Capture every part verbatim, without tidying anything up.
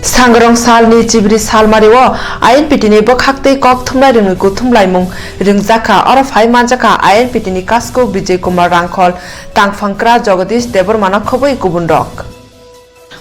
Sangrong salni Chibri salmario I N P T ni bwkhaktwi kok thumnai rwngwi kuthum laimung ringjakha. Oro phai manjakha I N P T ni Kasko Bijay Kumar Rangkhol, tangphangkra Jagadish Debbarma no khobwi kubunrok.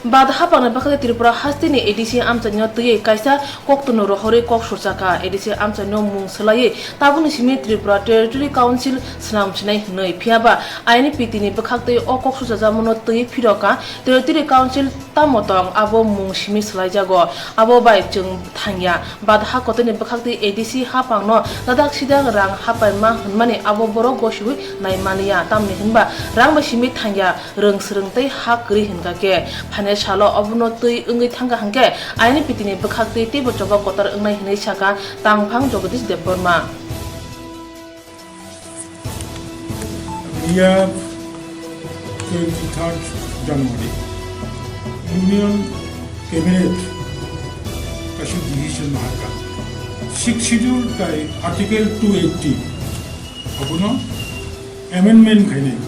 Bad haphangni bwkhaktwi Tripura hasteni A D C amchaino twiwi kaisa koktwno rohorwi kok surjakha. A D C amchaino mung swlaiwi tabukni simi Tripura Territory Council swnam sinai hwnwi. Phiyaba I N P T ni bwkhaktwi o kok surjakmano twiwi phirokha Territory Council tamo tong abo mung simi swlaijago, abo bai chwng thangya. Bad ha kotorni bwkhaktwi A D C haphangno dadak sidak rang hapaima hwnmani abo borok gosiwi naimaniya, tamni hwnba rang bai simi thangya, rwng swrwng tei ha kwrwi hwnkha khe. Phainai salo obono twi wngwi thangkha hwnkhe I N P T ni bwkhaktwi teibo choba kotor wngnai hwnwi sakha tangphang Jagadish Debbarma. Miyab twenty-third January, Union Cabinet kaisa decision nahakha. Sixth Schedule tai Article two eighty abono amendment khainai,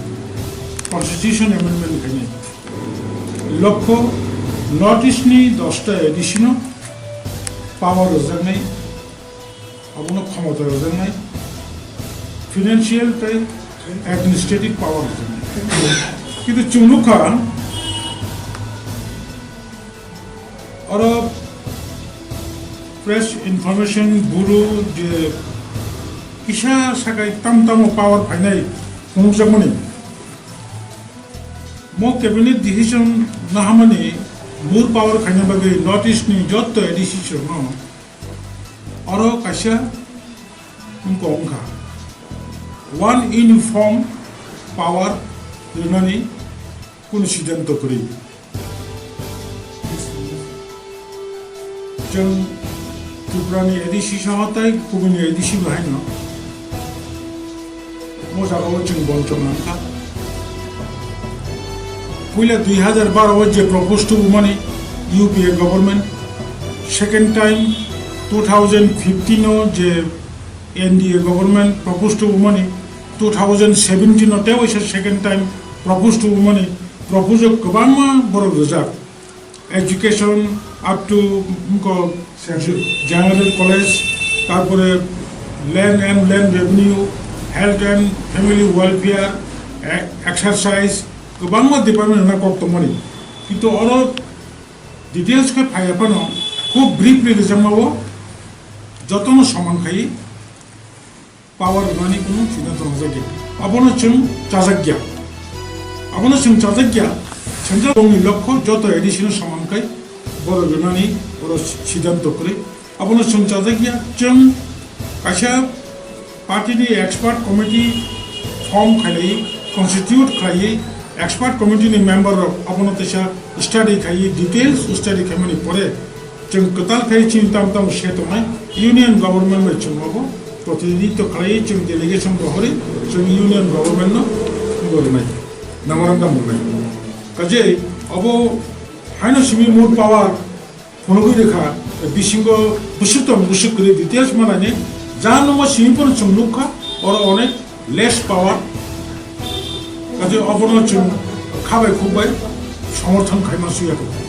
Constitution amendment khainai. Lokho North East ni dosta A D C no power rwjaknai, abono khomota rwjaknai, financial tei administrative power rwjaknai. Kintu chwng nukha, oro Press Information Bureau je kisa sakai tam tamo power phainai phunukjakmani. Mo cabinet decision nahamani more power khaina bagwi North East ni jotto A D C sirokno oro kaisa wngkha, one uniform power rwnani kunu siddhanto kwrwi. Chwng Tripurani A D C saha tei kubuni A D C bo haino mo jagao chwng bon chwng nangkha. Puila dui hazar baro o je propose tubumani U P A government, second time two thousand fifteen o je N D A government propose tubumani, two thousand seventeen o tei waisa second time propose tubumani, propose o kwbangma borok rijak. Education up to, wngkha, General College, tarpore Land and Land Revenue, Health and Family Welfare, e-, Exercise, kwbangma department rwna kok tongmani. Kintu oro details khe phaiya phano khub briefly rijak mao, jotono soman khai power rwnani kunu siddhanto rwjakya. Abono chwng chajakya. Abono chwng chajakya, central bongni lokho joto A D C no soman khai borok rwnani oro siddhanto kwrwi. Abono chwng chajakya, chwng kaisa party ni expert committee form khlaiwi, constitute khlaiwi, expert committee ni member rok abono teisa study khaiwi, details study khaimani pore, chwng kwtal khai chini tam tamo se tongnai, Union Government bai chwng obo protinidhitto khlaiwi chwng delegation rohorwi chwng Union Government no bornai, memorandum rwnai. Kaje obo haino simi more power phunugwi rwkha, bisingo bwswk tong bwswk kwrwi details manani, ja nungma simi phano chwng nukha, oro onek less power, kaje obono chwng kha bai khuk bai somorthon khaima suya tongo.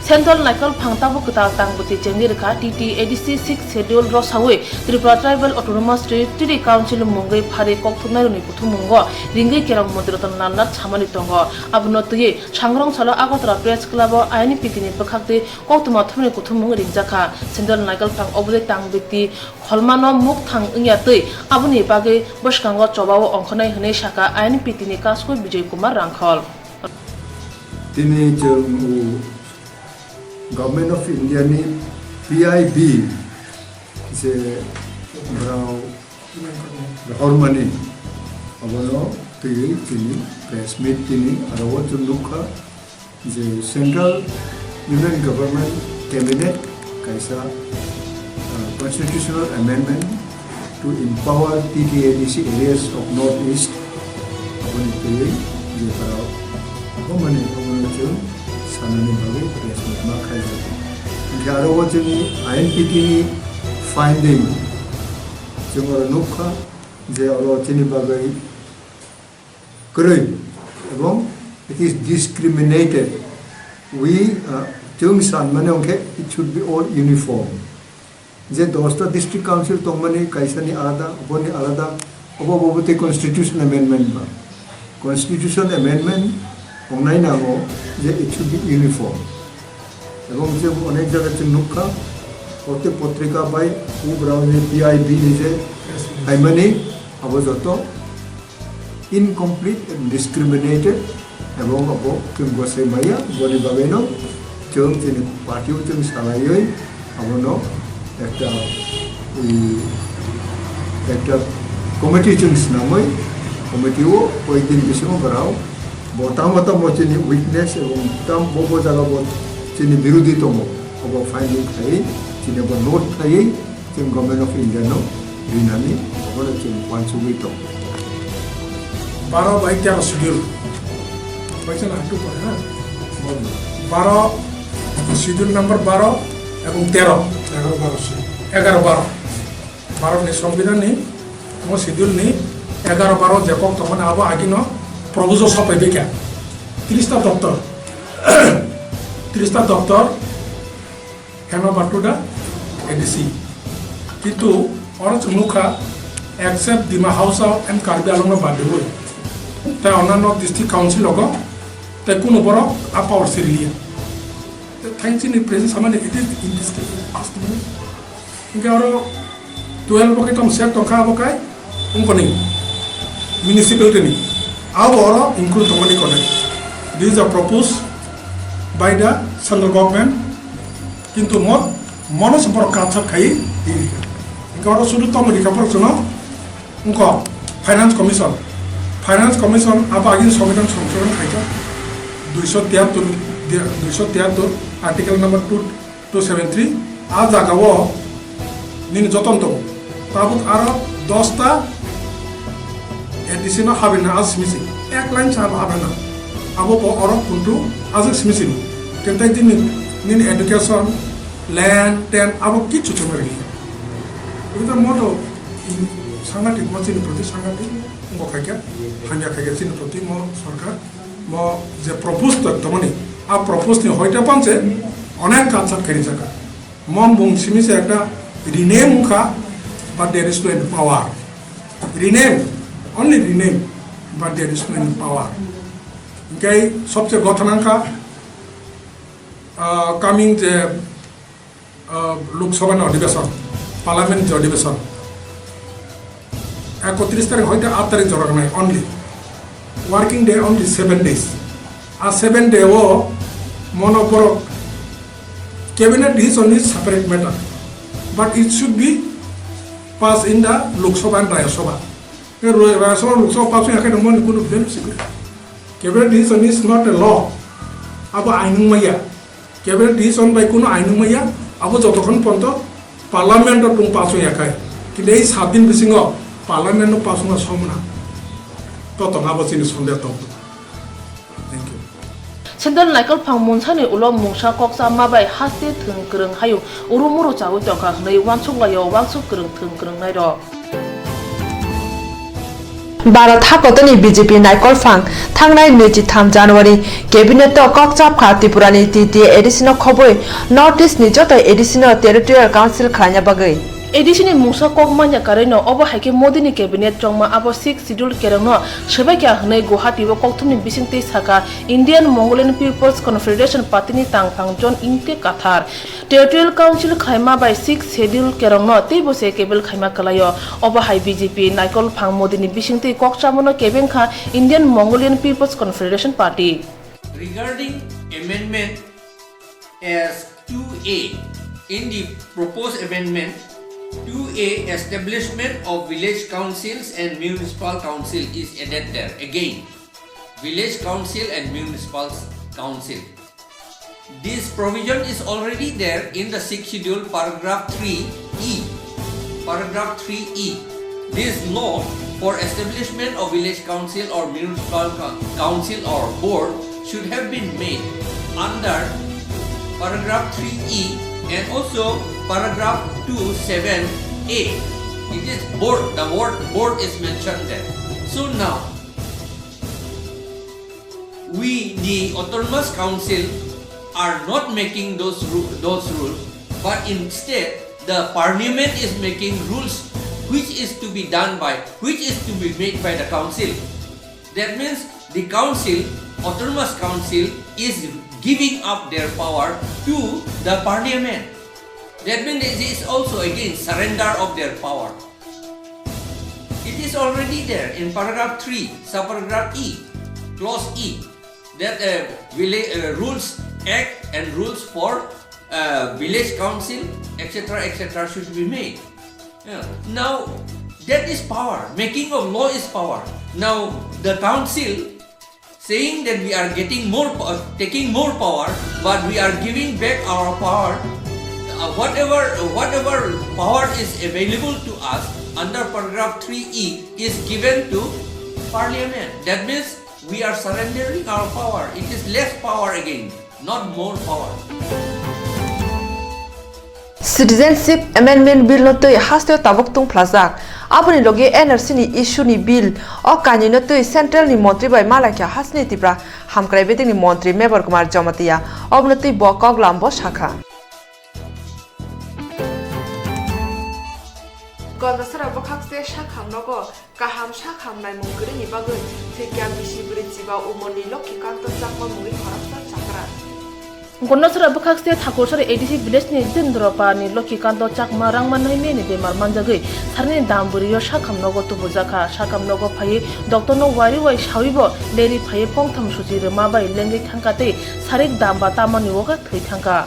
Central Naikolphang tabuk kwtal tang bwtwi chengwi rwkha, T T A D C sixth Schedule rosawi Tripura Tribal Autonomous Territory Council mungwi pharwi kokthumnairokni kuthumungo ringwi kerong Modi Ratan Lal Nath samani tongo. Abono twiwi Sangrong salo Agartala Press Club o I N P T ni bwkhaktwi koktwma thumni kuthumung ringjakha. Central Naikolphang obwtwi tang bwtwi kholmano mukthang wngya twi aboni bagwi bwskango chobao ongkhornai hwnwi sakha I N P T ni Kasko Bijay Kumar Rangkhol. Tini chwng o Government of India ni P I B je borok rohormani, abono twiwi tini press meet tini aro o chwng nukha. Je Central Union Government Cabinet kaisa, uh, constitutional amendment to empower T T A D C areas of North East aboni twiwi je borok obo mani obono chwng sanani bagwi press meet ma khaijak. Hwnkhe aro o chwngni I N P T ni finding chwng oro nukha je oro chini bagwi kwrwi, ebong it is discriminated We, uh, chwng sanmani hwnkhe it should be all uniform. Je dosta district council tongmani kaisani alada, oboni alada, obo, obo tei constitution amendment ba. Constitution amendment wngnai nango je it should be uniform. Ebong je onek jaga chwng nukha, protek potrika bai ubrao ni P I B ni je phaimani abo joto incomplete and discriminated, ebong abo chwng gosai maya, boni bagwi no chwng chini party o chwng salaiwi abono ekta, i, ekta committee chwng swnamwi, committee o koyekdin bisingo brao bo tamo tamo chini weakness ebong tam bo bo jaga bo chini birodhi tongo, abo finding khlaiwi chini bo note khlaiwi chwng Government of India no rinani obono chwng uansugwi tongo. Baro bai tero schedule. Paisa na hatu pore, ha? Baro, schedule number baro ebong tero. Egaroh baro se. Egaroh baro. Bharat ni Songbidan ni, mo schedule ni egaroh baro je kok tongmani abo agino proposal sopai bikha. Tris ta doptor. Tris ta doptor. Hand over to the A D C. Kintu oro chwng nukha, except Dima Hasao and Karbi Anglong no bad diwi, tei onano district council rogo tei kunu borok a power siriliya. Tei thank chini president samani it is indiscussable. Hingke oro twelve bo khe tong set tongkha abo kai. Wngkoni municipality ni abo oro include tongmani konai. These are proposed by the central government. Kintu mo, mono se borok culture khai tini. Hingke oro sudu tongmani kaphor sono wngkha finance commission. Finance commission abo agini somitan songsodon khaikha. Duiso tiyatur, duiso tiyatur article number two two seven three, a jaga o nini joton tongo. Tabuk aro dosta A D C no habina a simi simi. Ek line sa habina. Abo bo oro kuntu ajak simi simi. Kintai nini, nini education, land, ten, abo kichu chuma rili. Ita moto sangatik mo chini proti sangatik mo khaikya, hamya khaikya chini proti mo sarkar. Mo je propose to tongmani, a propose ni hoite panse onek culture khe rijak. Mo bung simi se ekta rename wngkha, but there is no any power. Rename, only rename, but there is no any power. Hingke sobse gotha nangkha, ah, coming je ah, Lok Sabha ni Adhiveshon, Parliament ni Adhiveshon, ekotris tarik hoite aat tarik jora wngnai only. Working day only seven days. A seven day o mono borok cabinet decision is separate matter, but it should be passed in the Lok Sabha and Rajya Sabha. Rajya Sabha, Lok Sabha pass wngya khe tongmani kunu value simi. Cabinet decision is not a law. Abo ain wngmaya. Cabinet decision bai kunu ain wngmaya, abo jotokhon ponto parliament o tung pass wngya khai. Kintu ei saat din bisingo parliament no pass wngna somna. Totong abo chini sonde tong. Thank you. Sendal Naikolphang Munsani ulo mungsa kokchama bai haste thwng kwrwng hayung urumuru chawi tongkha hwnwi uansuk laio uansuk kwrwng thwng kwrwngnairok. Bharat hakotoni B J P Naikolphang thangnai nwichitham January cabinet o kok chap kha Tripura ni T T A A D C no khobwi North East ni joto A D C no territorial council khlaina bagwi. A D C ni mungsa kok manya karwi no obo hai khe Modi ni cabinet chongma abo sixth schedule kereng no swbaikha hwnwi Guwahati o kokthum ni bisingtwi sakha Indian Mongolian People's Confederation Party ni tangphang John Ingte Kathar. Territorial Council khlaima bai sixth schedule kerongno teibo se kebel khaima kwlaio. Obo hai B J P Naikolphang Modi ni bisingtwi kokchamano kebeng kha Indian Mongolian People's Confederation Party. Regarding amendment as two A, in the proposed amendment, two A, establishment of village councils and municipal council is added there. Again, village council and municipal council. This provision is already there in the sixth schedule, paragraph three E. Paragraph three E. This law for establishment of village council or municipal co-, council or board should have been made under paragraph three E and also paragraph two seven A. It is board, the word board is mentioned there. So now, we, the autonomous council, are not making those ru-, those rules, but instead the parliament is making rules which is to be done by, which is to be made by the council. That means the council, autonomous council, is giving up their power to the parliament. That means it is also again surrender of their power. It is already there in paragraph three, subparagraph E, clause E, that, uh, village, uh, rules act and rules for, uh, village council, et cetera, et cetera should be made. Yeah. Now, that is power. Making of law is power. Now, the council saying that we are getting more, po-, taking more power, but we are giving back our power. Uh, whatever, whatever power is available to us under paragraph three E is given to parliament. That means we are surrendering our power. It is less power again, not more power. Citizenship Amendment Bill no twi haste tabuk tungphlajak. Aboni logi N R C ni issue ni bill o kainwi no twi central ni montri bai malaikha hasni Tipra hamkrai bedekni montri Mebar Kumar Jamatia. Obono twi bo kok lambo sakha. Gondasara bwkhakse sakham nogo. Kaham sak hamnai mung kwrwini bagwi thwikya bisi bwrwi chiba umorni Lokhi Kanto Chakma mungwi khoroksa chakra. Gondasara bwkhakse Thakursari A D C village ni Jitendra Pal ni Lokhi Kanto Chakma rangma nai meni bemar manjagwi sarni dam bwrwi o sakham nogo tubujakha. Sakham nogo phaiwi doctor no wari wai sawi bo leri phaiwi pongtham suchi rwma bai lengwi thangkha tei sarik dam ba tamoni woga thwi thangkha.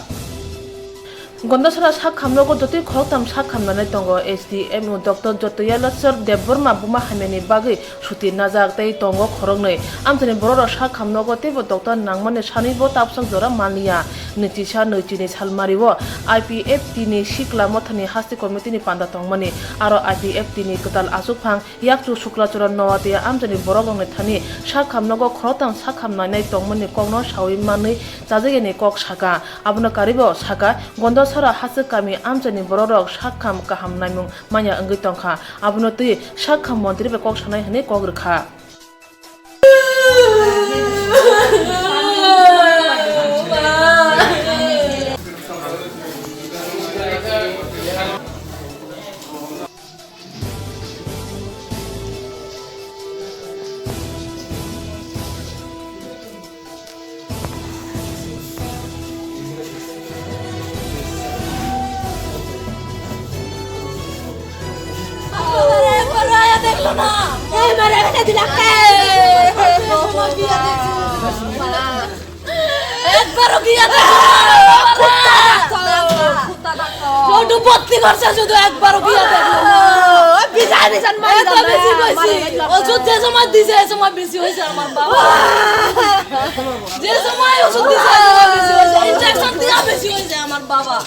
Gondasara sak khamnogo jotoi khoroktham sak khamnanai tongo. H D M o Doctor Jotoyaleswar Debbarma buma hamyani bagwi suti najak tei tongo khoroknwi. Amchaini bororok sak khamnogo teibo doctor nangmani sanwibo tabsok jora manliya. Nwichisa nwichini salmario I P F T ni sikla mothani hasti committee ni panda tongmani aro I P F T ni kwtal achukphang Yakchu Suklacharan Noatia amchaini borokrokni thani sak khamnogo khoroktham sak khamnainai tongmani kokno sawi manwi chajakya ni kok saka. Abono karibo saka, Gondasara hachwk kami amchaini borokrok sak kham kaham naimung manya wngwi tongkha. Abono twi sak kham montri bai kok sanai hwnwi kok rwkha. একবারও আয়া দেখলো না। এই মারা বেটা দিলাকে। একবারও গিয়া দেখলো না। কুত্তা ডাকতো, কুত্তা ডাকতো। শুধু বত্তি করছে, শুধু একবারও গিয়া দেখলো না। ও, বিজয় বিজয় মারি এত দাও না, বেশি কইছি। মারি দাও। ওষুধ যে সময় দিছে, এই সময় বেশি হয়েছে আমার বাবা। যে সময় ওষুধ দিছে, এই সময় বেশি হয়েছে। ইনজেকশন দিয়া বেশি হয়েছে আমার বাবা।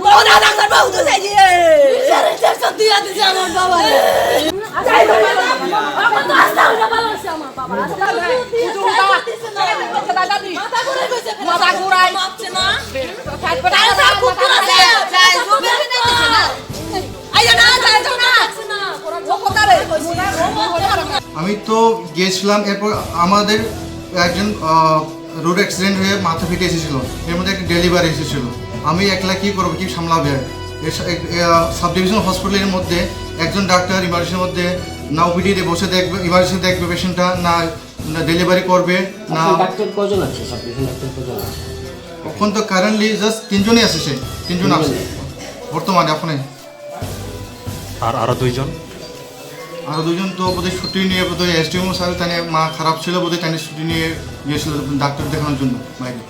বাবা, না, ডাক্তার বাবু তো চাই দিয়ে। বিচারে চারশো দিয়া দিছে আমার বাবা। এখন তো আস্তে আস্তে ভালো হচ্ছে আমার বাবা। আস্তে আস্তে দিছে না। মাথা ঘুরাই গেছে। মাথা ঘুরাই। মাপছে না। তাই তো আর কুকুর আছে। যাই, জুবে দিছে না। আইয়া না, যাই তো না। ও কোথায় রে? আমি তো গিয়েছিলাম, এরপর আমাদের একজন, আহ, রোড অ্যাক্সিডেন্ট হয়ে মাথা ফেটে এসেছিল, এর মধ্যে একটা ডেলিভারি এসেছিল। আমি একলা কি করবো, কি সামলাবে? সাব ডিভিশন হসপিটালের মধ্যে একজন ডাক্তার ইমার্জেন্সির মধ্যে না ওপিডিতে বসে দেখবে, ইমার্জেন্সি দেখবে পেশেন্টটা, না, না ডেলিভারি করবে, না। আচ্ছা, ডাক্তার কজন আছে? সাব ডিভিশন ডাক্তার কজন আছে? এখন তো কারেন্টলি জাস্ট তিনজনই আছে, সে তিনজন আছে তিনজনই। বর্তমানে ওখানে। আর আরো দুইজন? আরো দুইজন তো বোধহয় ছুটি নিয়ে বোধহয় এসডিএমও স্যার, তাই মা খারাপ ছিল বোধহয়, তাই ছুটি নিয়ে গিয়েছিল ডাক্তার দেখানোর জন্য বাইরে।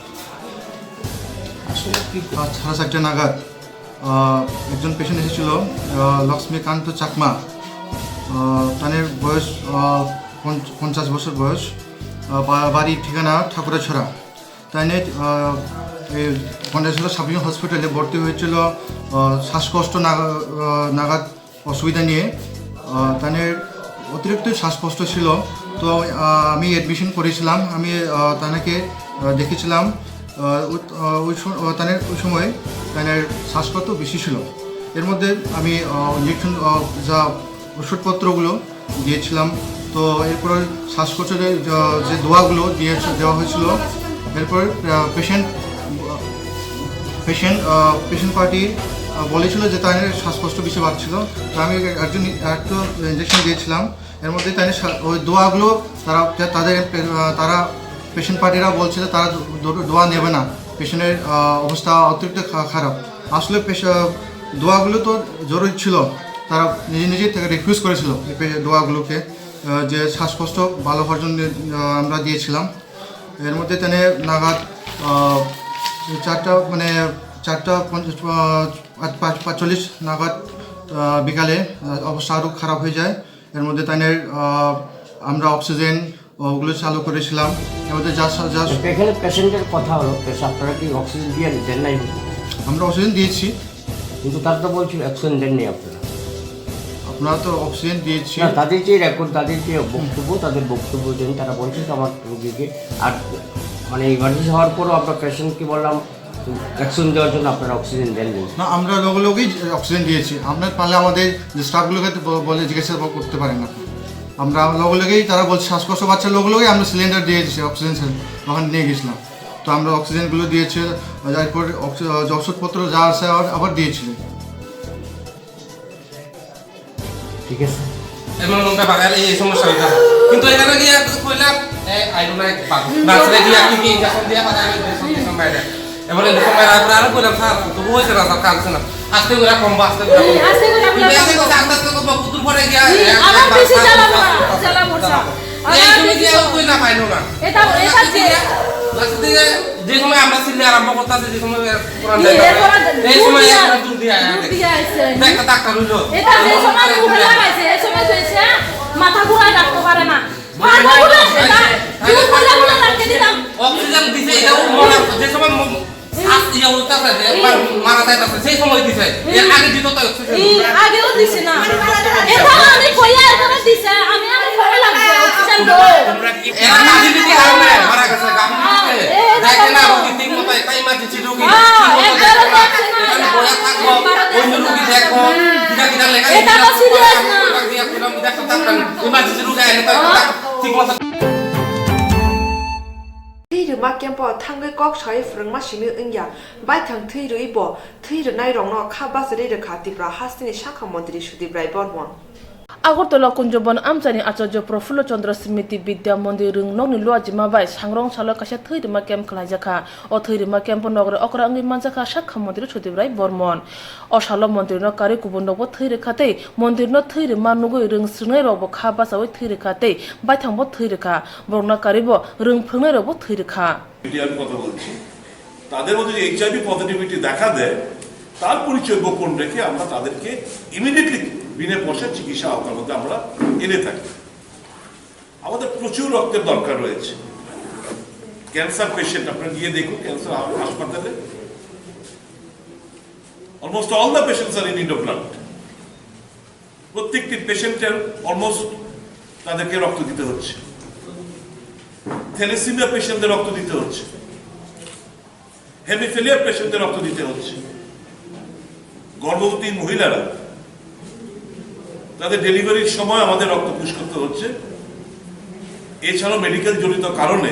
আসলে কি? আজ সাড়ে চারটে নাগাদ, আহ, একজন পেশেন্ট এসেছিল, আহ, লক্ষ্মীকান্ত চাকমা। আহ, তানের বয়স, আহ, পঞ্চ-, পঞ্চাশ বছর বয়স। আহ, বা-, বাড়ির ঠিকানা ঠাকুরছড়া। তাই নিয়ে, আহ, এই গন্ডাছড়া সাব ডিভিশন হসপিটালে ভর্তি হয়েছিল, আহ, শ্বাসকষ্ট নাগা-, আহ, নাগাদ অসুবিধা নিয়ে। আহ, তাদের অতিরিক্ত শ্বাসকষ্ট ছিল। তো, আহ, আমি অ্যাডমিশন করেছিলাম, আমি, আহ, তাদেরকে, আহ, দেখেছিলাম। আহ, উত-, আহ, ওই স-, আহ, তাদের ওই সময় তাদের শ্বাসকষ্ট বেশি ছিল। এর মধ্যে আমি, আহ, ইঞ্জেকশন, আহ, যা ওষুধপত্রগুলো দিয়েছিলাম। তো এরপরে শ্বাসকষ্টের যে, যে দোয়াগুলো দিয়ে, দেওয়া হয়েছিল, এরপর, আহ, পেশেন্ট পেশেন্ট পেশেন্ট পার্টি বলেছিল যে তাদের শ্বাসকষ্ট বেশি বাড়ছিল। তো আমি একজন একটা ইঞ্জেকশন দিয়েছিলাম। এর মধ্যে তাদের সা- ওই দোয়াগুলো তারা, তাদের আহ, তারা পেশেন্ট পার্টিরা বলছিল তারা দো- দো- দোয়া নেবে না, পেশেন্টের আহ, অবস্থা অতিরিক্ত খা- খারাপ। আসলে পেশ- আহ, দোয়াগুলো তো জরুরি ছিল, তারা নিজে নিজে থেকে রিকোয়েস্ট করেছিল এই পে- দোয়াগুলোকে, আহ, যে শ্বাসকষ্ট ভালো হওয়ার জন্য আহ, আমরা দিয়েছিলাম। এর মধ্যে তাদের নাগাদ আহ, চারটা মানে চারটা পঞ্চাশ আহ, পাঁচ- পাঁচ- পাঁচচল্লিশ নাগাদ আহ, বিকালে আহ, অবস্থা আরও খারাপ হয়ে যায়। এর মধ্যে তাদের আহ, আমরা অক্সিজেন ওগুলো চালু করেছিলাম। এর মধ্যে যা যা এখানে পেশেন্টের কথা হলো, পেশ- আপনারা কি অক্সিজেন দিয়ে দেন নাই? আমরা অক্সিজেন দিয়েছি। কিন্তু তারা তো বলছিল অক্সিজেন দেননি আপনারা। আপনারা তো অক্সিজেন দিয়েছি। না, তাদের যে রেকর্ড, তাদের যে বক্তব্য, তাদের বক্তব্য দেন, তারা বলছে যে আমার রুগীকে আর মানে ইমার্জেন্সি হওয়ার পরও আমরা পেশেন্টকে বললাম অক্সিজেন দেওয়ার জন্য, আপনারা অক্সিজেন দেননি। না, আমরা লগে লগেই অক্সিজেন দিয়েছি। আপনার পারলে আমাদের যে স্টাফগুলোকে তো ব- বলে জিজ্ঞাসা করতে পারেন আপনি। আমরা লগে লগেই, তারা বলছে শ্বাসকষ্ট বাড়ছে, লগে লগেই আমরা সিলিন্ডার দিয়ে দিয়েছি, অক্সিজেন সিলিন্ডার ওখানে নিয়ে গেছিলাম। তো আমরা অক্সিজেনগুলো দিয়েছি, এরপর অক্সি- যে ওষুধপত্র যা আছে আবার আবার দিয়েছি। ঠিক আছে। এমন মনটা বাগালে এই সমস্যা হইতো না। কিন্তু এখানে গিয়ে একটু কইলাম, "এ, আইলো না, বাবু।" নার্সরে দিয়ে কি কি ইঞ্জেকশন দিয়ে পাঠাইবে, ইঞ্জেকশন দিয়ে বাইরে। এবারে লিখো মেরা করে আরো কইলাম, "স্যার, তবু হয়েছে না, স্যার, কাঁদছে না। আস্তে করে কমবো, আস্তে করে কমবো।" আস্তে করে আমরা কিন্তু এসে কমবো। কথা আস্তে আস্তে কমবো, কুতুর পরে গিয়া হুম, এক আবার একবার বেশি জ্বালা মশা, জ্বালা মশা। এই আবার সময় বেশি গিয়া ওই কইলাম, পাইলো না। এটা, এটা লাস্টের যে দিকে, লাস্টের দিকে যে সময় আমরা সিরিয়াল আরম্ভ করতেছি, যে সময় কোরআন জি, দেখা এরপরে হয়, এই দূর সময় দিয়া, একটা দূর দিয়ে আয়া দূর দেখি। দিয়ে আইছে। দেখ, একটা ডাক্তার হইলো। এটা যে সময় মুখে লাগাইছে, এই সময় তো এসে মাথা ঘুরায় রাখতে পারে না। পারবো বলে, এটা, জোর করে আমরা রাখতে দিতাম। অক্সিজেন দিছে, এটা ও মনে, যে সময় ম-, শ্বাস ইয়ে উঠতেছে, যে একবার মারা যাইতেছে, সেই সময় দিছে। এর আগে দিত তো অক্সিজেন। এই আগেও দিছে না। এটা আমি কইয়া এখানে দিছে, আমি, আমি ভয় লাগছে, অক্সিজেন দাও। এরা গাফিলতির কারণে মারা গেছে, গাফিলতিতে। এ, এ, দেখে না, রোগী ঠিক মতো, একটা ইমার্জেন্সি রোগী, হ্যাঁ, ঠিক মতো একবারও দেখে না। দেখছে না। এখানে বয়া থাকবো, অন্য রোগী দেখবো, কিনা কিনা লেখা এটা তো সিরিয়াস না। ইমার্জেন্সি রোগী আইলে তো একটা ঠিক মতো Thwi rwma camp o thangwi kok saui phwrwngma simi wngya, baithang thwi rwui bo thwi rwnairokno kha bachari rwkha Tripura hasteni sakha montri Sudip Rai Bormon. Agartala Kunjabon amchaini Acharya Prafullo Chandra Smriti Vidya Mandir Rwngnokni luajima bai sangrong salo kaisa thwi rwma camp khwlaijakha. O thwi rwma camp o nokre okra wngwi manjakha sakha montri Sudip Rai Bormon. O salo mondirno karwi kubun rokbo thwi rwkha tei mondirno thwi rwma nugwi rwng swrwngnairokbo kha bachaui thwi rwkha tei baithangbo thwi rwkha, borokno karwibo rwng phwrwngnairokbo thwi rwkha. আমি কথা বলছি, তাদের মধ্যে যদি HIV positivity দেখা দেয়, তার পরিচয় গোপন রেখে আমরা তাদেরকে ইমিডিয়েটলি বিনা পয়সা চিকিৎসা আওতার মধ্যে আমরা এনে থাকি। আমাদের প্রচুর রক্তের দরকার রয়েছে। ক্যান্সার পেশেন্ট, আপনারা গিয়ে দেখুন, ক্যান্সার হা-, হাসপাতালে almost all the patients are in need of blood. প্রত্যেকটি পেশেন্টের অলমোস্ট তাদেরকে রক্ত দিতে হচ্ছে। থ্যালাসেমিয়া পেশেন্টদের রক্ত দিতে হচ্ছে। হেমিফিলিয়া পেশেন্টদের রক্ত দিতে হচ্ছে। গর্ভবতী মহিলারা তাদের ডেলিভারির সময় আমাদের রক্ত পুশ করতে হচ্ছে। এছাড়াও মেডিকেল জনিত কারণে,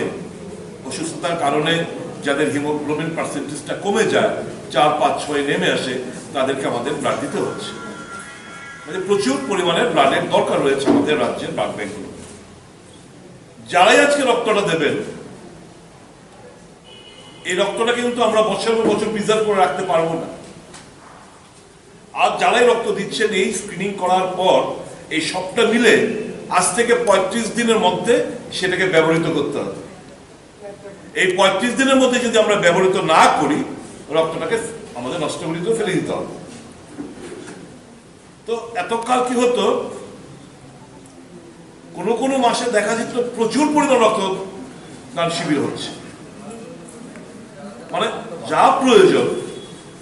অসুস্থতার কারণে যাদের হিমোগ্লোবিন পার্সেন্টেজটা কমে যায়, চার, পাঁচ, ছয় নেমে আসে, তাদেরকে আমাদের ব্লাড দিতে হচ্ছে। মানে প্রচুর পরিমাণে ব্লাডের দরকার রয়েছে আমাদের রাজ্যের ব্লাড ব্যাংকগুলো। যারাই আজকে রক্তটা দেবেন, এই রক্তটা কিন্তু আমরা বছরের পর বছর প্রিজার্ভ করে রাখতে পারবো না। আর যারাই রক্ত দিচ্ছেন, এই স্ক্রিনিং করার পর এই সবটা মিলে আজ থেকে পঁয়ত্রিশ দিনের মধ্যে সেটাকে ব্যবহৃত করতে হবে। এই পঁয়ত্রিশ দিনের মধ্যে যদি আমরা ব্যবহৃত না করি, রক্তটাকে আমাদের নষ্ট করে দিয়ে ফেলে দিতে হবে। তো এতকাল কি হতো, কোনো কোনো মাসে দেখা যেত প্রচুর পরিমাণ রক্তদান শিবির হচ্ছে, মানে যা প্রয়োজন,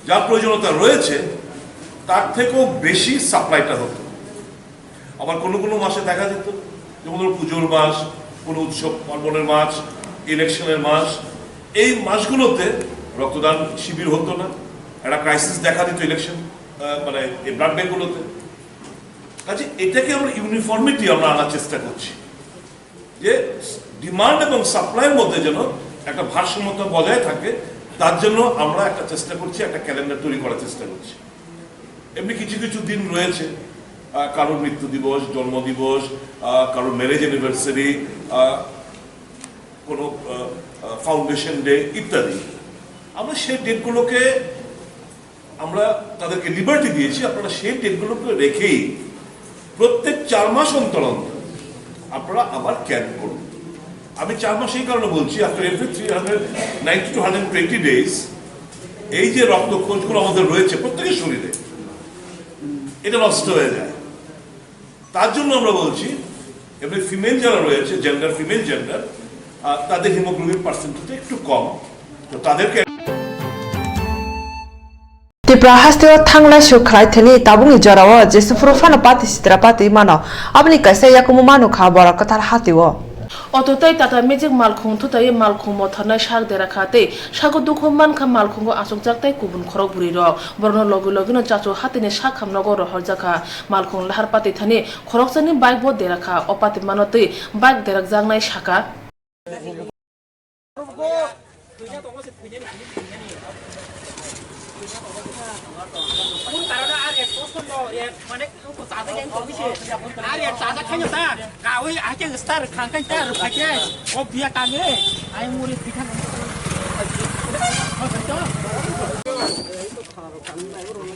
যা প্রয়োজনীয়তা রয়েছে, তার থেকেও বেশি সাপ্লাইটা হতো। আবার কোনো কোনো মাসে দেখা যেত, যেমন ধরো পুজোর মাস, কোনো উৎসব পার্বণের মাস, ইলেকশনের মাস, এই মাসগুলোতে রক্তদান শিবির হতো না, একটা ক্রাইসিস দেখা দিত ইলেকশন, আহ, মানে এই ব্লাড ব্যাংকগুলোতে। কাজে এটাকে আমরা ইউনিফর্মিটি আমরা আনার চেষ্টা করছি, যে ডিমান্ড এবং সাপ্লাইয়ের মধ্যে যেন একটা ভারসাম্যতা বজায় থাকে। তার জন্য আমরা একটা চেষ্টা করছি, একটা ক্যালেন্ডার তৈরি করার চেষ্টা করছি। এমনি কিছু কিছু দিন রয়েছে, আহ, কারোর মৃত্যু দিবস, জন্ম দিবস, আহ, কারোর ম্যারেজ অ্যানিভার্সারি, কোনো ফাউন্ডেশন ডে ইত্যাদি। আমরা সেই ডেটগুলোকে, আমরা তাদেরকে লিবার্টি দিয়েছি, আপনারা সেই ডেটগুলোকে রেখেই প্রত্যেক চার মাস অন্তর অন্তর আপনারা আবার ক্যাম্প করুন। আমি চার মাস এই কারণে বলছি, after every three hundred ninety to hundred twenty days এই যে রক্তকোষগুলো আমাদের রয়েছে প্রত্যেকের শরীরে, এটা নষ্ট হয়ে যায়। তার জন্য আমরা বলছি, এমনি ফিমেল যারা রয়েছে, জেন্ডার, ফিমেল জেন্ডার, তাদের হিমোগ্লোবিন পার্সেন্টেজটা একটু কম, তো তাদেরকে Tipra hasteo thanglai suk khlai thani tabukni jorao jesuphuru phano pati sitra pati mano. Aboni kaisa yakumu manu kha borok kwthar hatio. Auto tei Tata Magic malkhung thutaiwi malkhung motharnai sak dera kha tei sago dukhu man kha malkhungo achukjak tei kubun khorok bwrwi rok. Borokno logi logino chachu hatini sak hamnogo rohorjak kha. Malkhung lahar pati thani khoroksani bike bo dera kha. O pati mano twi bike derakjaknai saka.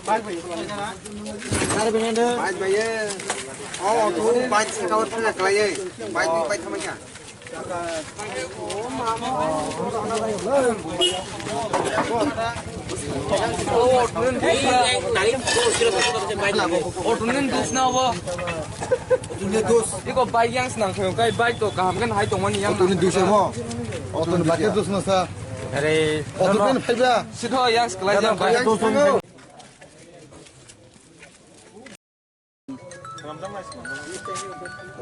Bike, bike, eh. Oh, tu bike saka o thang khlai, eh. Bike, bike thamai kha. Auto ni dus na obo. Auto ni dus. Iko bike yang senang khayo, kai bike to kaham kan hai tongmani yang. Auto ni dus mo. Auto ni bike dus na sa. Are. Auto ni phaiba. Sitho yang sekelai yang bike.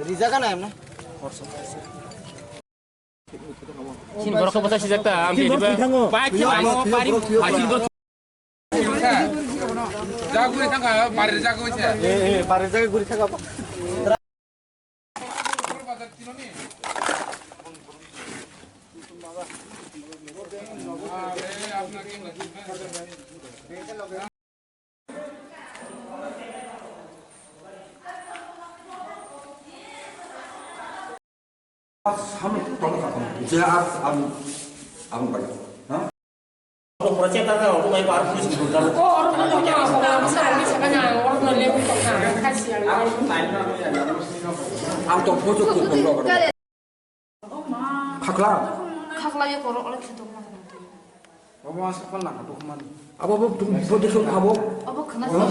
Rijak na emna. Sini borok khe bwsa sijak ta, ang sini diba. Bai khe bai mo pari. Jagui thangka, pari jagui se. Eh, eh, pari jagui thangka. Sam tong ka tong. Je as am am bai. Ha? Ang tong photo ko tong ro. Khakla. Khakla ye korok le khe tong. Obo aswk pal nang dokman. Abo bo tum bo de song abo. Obo khna sa.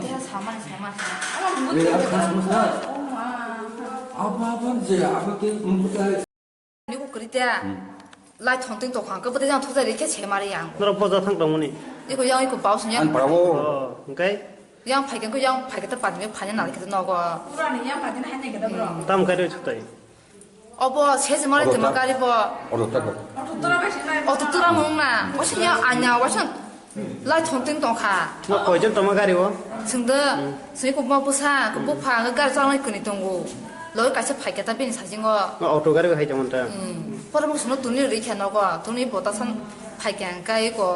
Te sa man sa man. Abo bo khna sa. Abo abo je abo ke mumbuta. Ni ko krite. Lai thong ting to khang ko bo de jang thuja ri khe se mari yang. Norok boja thang tong mani. Iko yang iko bau sung yang. An parabo. Oh, engkai. Yang phai ko yang phai ko ta pan me phai na ke no go. Pura ni yang phai na hai ne ke bro. Tam kai re chutai. Obo sejimari tongma gari bo. Auto tak bo. Auto tura mung na. Wasinya anya wasan. Lai thong ting tong kha. No koijon tongma gari o? Sengde. Sengde kubma busa, bupha, gari chalai kuni tongo. Loi kaisa phaiketa bini sajingo. No auto gari hai tongma ta. Pore mo suno tuni ri khe nogo. Tuni bota san phaikya kai ko.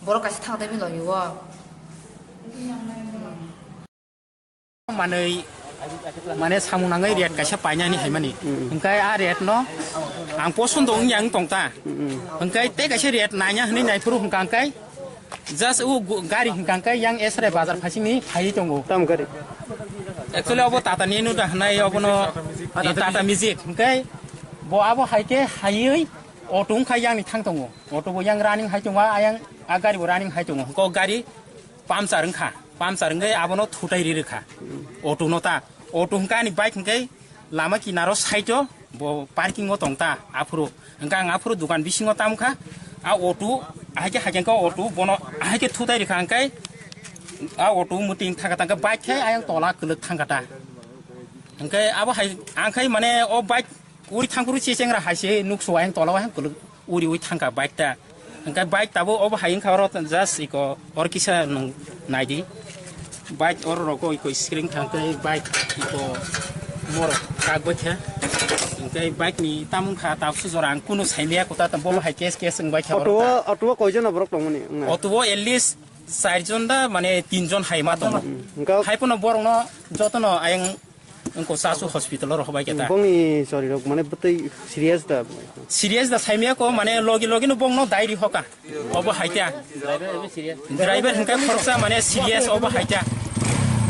Borok kaisa thang tei bini logi o. Manwi, mane samung nangwi rate kaisa painani haimani. Hwnkhe a rate no ang posondo wngya wng tongta. Hwnkhe tei kaisa rate naiya hwnwi naiphuru hwnkha hwnkhe just o gu-, gari hwnkha hwnkhe yang Esrai bazar phasingni phaiwi tongo. Tam gari? Actually obo Tata Nano da hwnai obono, eh, Tata Magic hwnkhe bo abo hai khe haiwi auto wngkha yangni thang tongo. Auto bo yang running hai tongo, ayang a gari bo running hai tongo. Hwnkhe o gari puncture wngkha. Puncture wngwi abono thutai ri rwkha. Auto no ta. Auto hwnkha ani bike hwnkhe lama kinaro side o bo parking o tongta aphuru. Hwnkha ang aphuru dukan bisingo tamkha. A auto ahai khe haikhe auto bono ahai khe thutai rwkha hwnkhe a auto mwtwi thangkha tangkha bike khe ayang tola kwlwk thangkha ta. Hwnkhe abo hai ang khai mane o bike uri thangphuru chechengra hai se nukso ayang tola o ayang kwlwk. Uri ui thangkha bike ta. Hwnkhe bike tabuk obo hai wngkha oro just iko or kisa nwng naidi. Bike oro rogo iko screen thangkhe bike iko morok kak bai kha. Tei bike ni tamung kha, ta su jora ang kunu saimaya kota, ta bo hai case, case wng bai kha. Auto o, auto o koi jona borok tongmani wngna? Auto o at least char jon da, mane tin jon hai ma tongo. Hmm, hwnkha. Hai pono borok no joto no ayang wngko Chasu hospital o rohor bai khe ta. Bongni chori rok mane bwtwi serious da? Serious da saimaya ko, mane logi logi no bong no diary hoka. Obo hai ta. Driver hwnkhe khoroksa mane serious obo hai ta.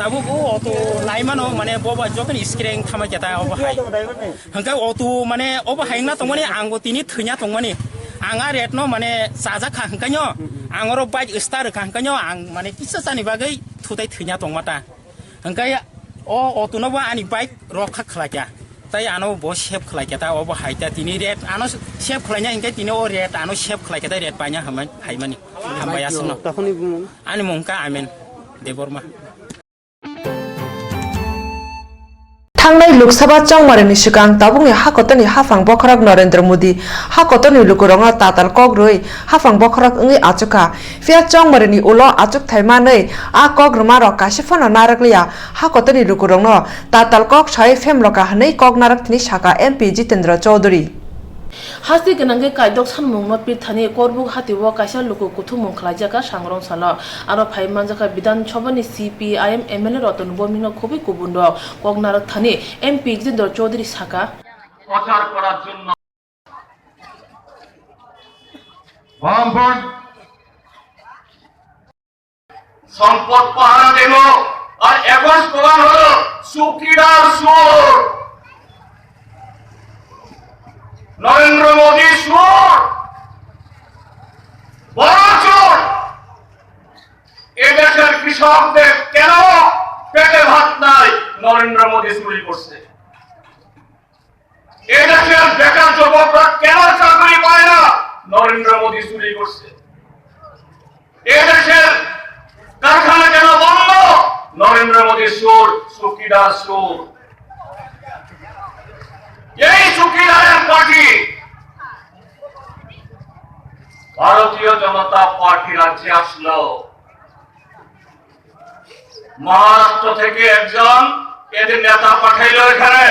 Tabuk o auto laimano mane boba jotoni screen thamai khe ta obo hai. Hwnkhe auto mane obo hai wngna tongmani ang bo tini thwina tongmani. Ang a rate no mane chajak kha hwnkhe no ang oro bike start rwkha hwnkhe no ang mane kisa chani bagwi thutai thwina tongma ta. Hwnkhe o auto no bo ani bike rokha khlai kha. Tai ano bo save khlai kha ta, obo hai ta tini rate ano save khlai na hwnkhe tini o rate ano save khlai kha ta, rate paina hamai haimani. Hambai aswkno. Takhoni bumung? Ani mung kha Amen Debbarma. Thangnai Lok Sabha chongmarini swkang tabukni ha kotorni haphang bokhorok Narendra Modi ha kotorni lukurokno tatal kok rwui haphang bokhorok wngwi achukha. Phiya chongmarini ulo achukthai manwi a kok rwmarok kaisa phano narwkliya. Ha kotorni lukurokno tatal kok sai phemloka hwnwi kok narwk thini saka M P Jitendra Chaudhary. Hasti gwnangwi kaidok sanmungno pirthani Korbuk hatio kaisa luku kuthumung khlaijak kha sangrong salo. Aro phai manjakha Bidhan Sabhani C P I M M L A Ratan Bhowmikno khobwi kubunrok kok narwk thani M P Jitendra Chaudhary saka. প্রচার করার জন্য বামফ্রন্ট সম্পদ পাহারা দেব। আর এখন স্লোগান হলো চুকিদার চোর, নরেন্দ্র মোদী চোর, বড় চোর। এদেশের কৃষকদের কেন পেটে ভাত নাই? নরেন্দ্র মোদী চুরি করছে। এদেশের বেকার যুবকরা কেন চাকরি পায় না? নরেন্দ্র মোদী চুরি করছে। এদেশের কারখানা কেন বন্ধ? নরেন্দ্র মোদী চোর, চুকিদার চোর। এই চুকিদারের পার্টি ভারতীয় জনতা পার্টি রাজ্যে আসলো। মহারাষ্ট্র থেকে একজন এদের নেতা পাঠাইলো এখানে।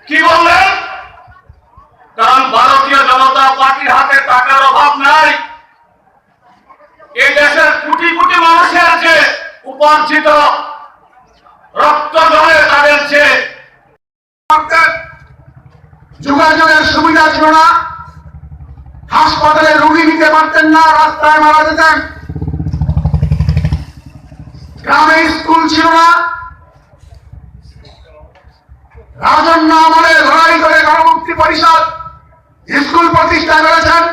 কি বললেন? কারণ ভারতীয় জনতা পার্টির হাতে টাকার অভাব নাই। এই দেশের কোটি কোটি মানুষের যে উপার্জিত রক্ত জলে তাদের যে যোগাযোগের সুবিধা ছিল না, হাসপাতালে রোগী নিতে পারতেন না, রাস্তায় মারা যেতেন, গ্রামে স্কুল ছিল না। রাজন্য আমলে লড়াই করে গণমুক্তি পরিষদ স্কুল প্রতিষ্ঠা করেছেন।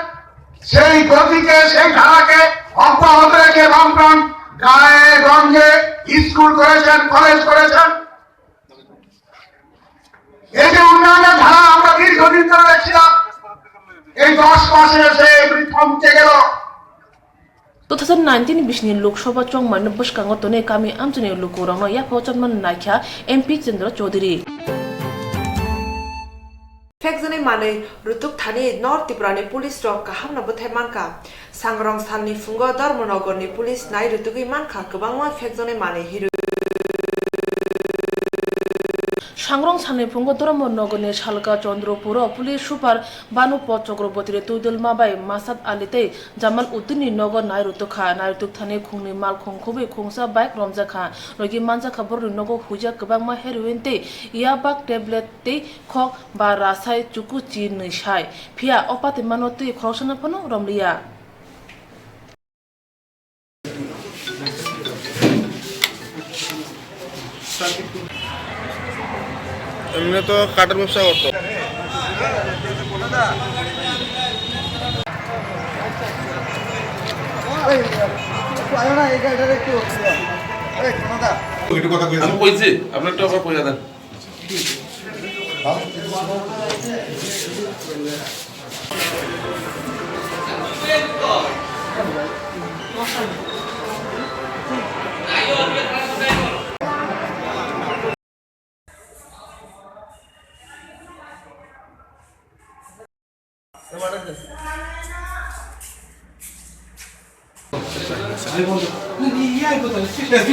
সেই গতিকে, সেই ধারাকে অব্যাহত রেখে বামফ্রন্ট গাঁয়ে গঞ্জে স্কুল করেছেন, কলেজ করেছেন। এই যে উন্নয়নের ধারা আমরা দীর্ঘদিন ধরে দেখছিলাম, এই দশ মাসে এসে এগুলি থমকে গেল। Two thousand nineteen bisini Lok Sabha chongmani bwskango tonwi kami amchaini lukurokno yaphao chapmani naikha M P Chandra Chaudhary. Phekjaknai manwi rwtwk thani North Tripurani police rok kahamno bwthai mankha. Sangrong salni phungo Dharmanagarni police nai rwtwgwi mankha kwbangma phekjaknai manwi hirwi. Sangrong salni phungo Dharmanagarni Salka Chandrapuro police super Banu Pot Chakrabortini twidulma bai Masad Ali tei Jamal Uddinni nogo nai rwtwkha. Nai rwtwk thani khungni malkhung khobwi khungsa bike romjakha. Rwgwi manjakha borokni nogo huijak kwbangma heroin tei yabak tablet tei khok ba rasai chuku chi nwi sai. Phiya o patimano twi khoroksano phano romliya. এমনি তো কাঠের ব্যবসা করতো। আমি কইছি, আপনি একটু আবার পয়সা দেন।